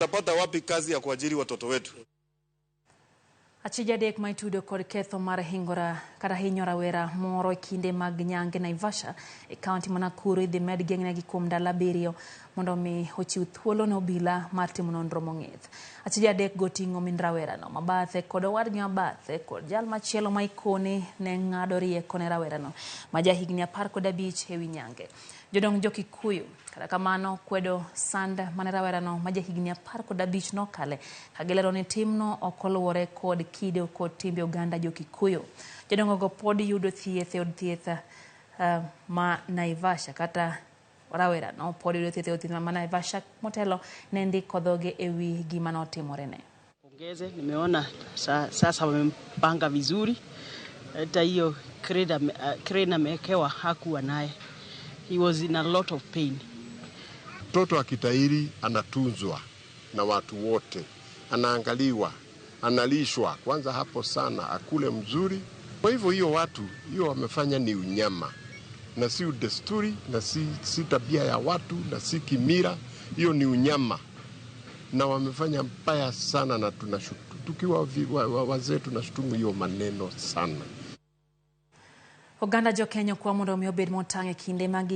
Tutapata wapi kazi ya kuajiri watoto wetu? Achije adek ma itudo kod ketho mar hingora kata hinyo rawera moro e kinde mag nyange Naivasha e kaunti ma Nakuru idhi med geng'negi kuom ndalo 7 mondo mi ochiw thuolo ne obila mar timo nonro mong'ith. Achije adek go ting'o min rawerano mabathe kod owadgi mabathe kod jal machielo ma ikone ne ng'ado rieko ne rawerano ma ja higni 15 ewi nyange. Jodong jo Kikuyu kata kamano kwedo sand mane rawerano ma ja higni 15 nokale ka gilero ni timno ok oluwore kod kido kod timbe oganda jo Kikuyu. Jodongo go pod yudo thieth e od thieth ma Naivasha kata rawerano pod yudo thieth e od thieth ma Naivasha motelo ne ndiko dhoge ewi gima notimorene. Pongeze, nimeona sasa wamempanga vizuri. Hata hiyo crane amewekewa hakuwa naye. He was in a lot of pain. Mtoto akitahiri anatunzwa na watu wote, anaangaliwa, analishwa kwanza hapo sana, akule mzuri. Kwa hivyo hiyo watu hiyo wamefanya ni unyama na si desturi na si tabia ya watu na si kimila, hiyo ni unyama na wamefanya mbaya sana, na tukiwa wazee tunashutumu hiyo maneno sana. Oganda jo Kenya okwa mondo mi obed motang' e kinde mag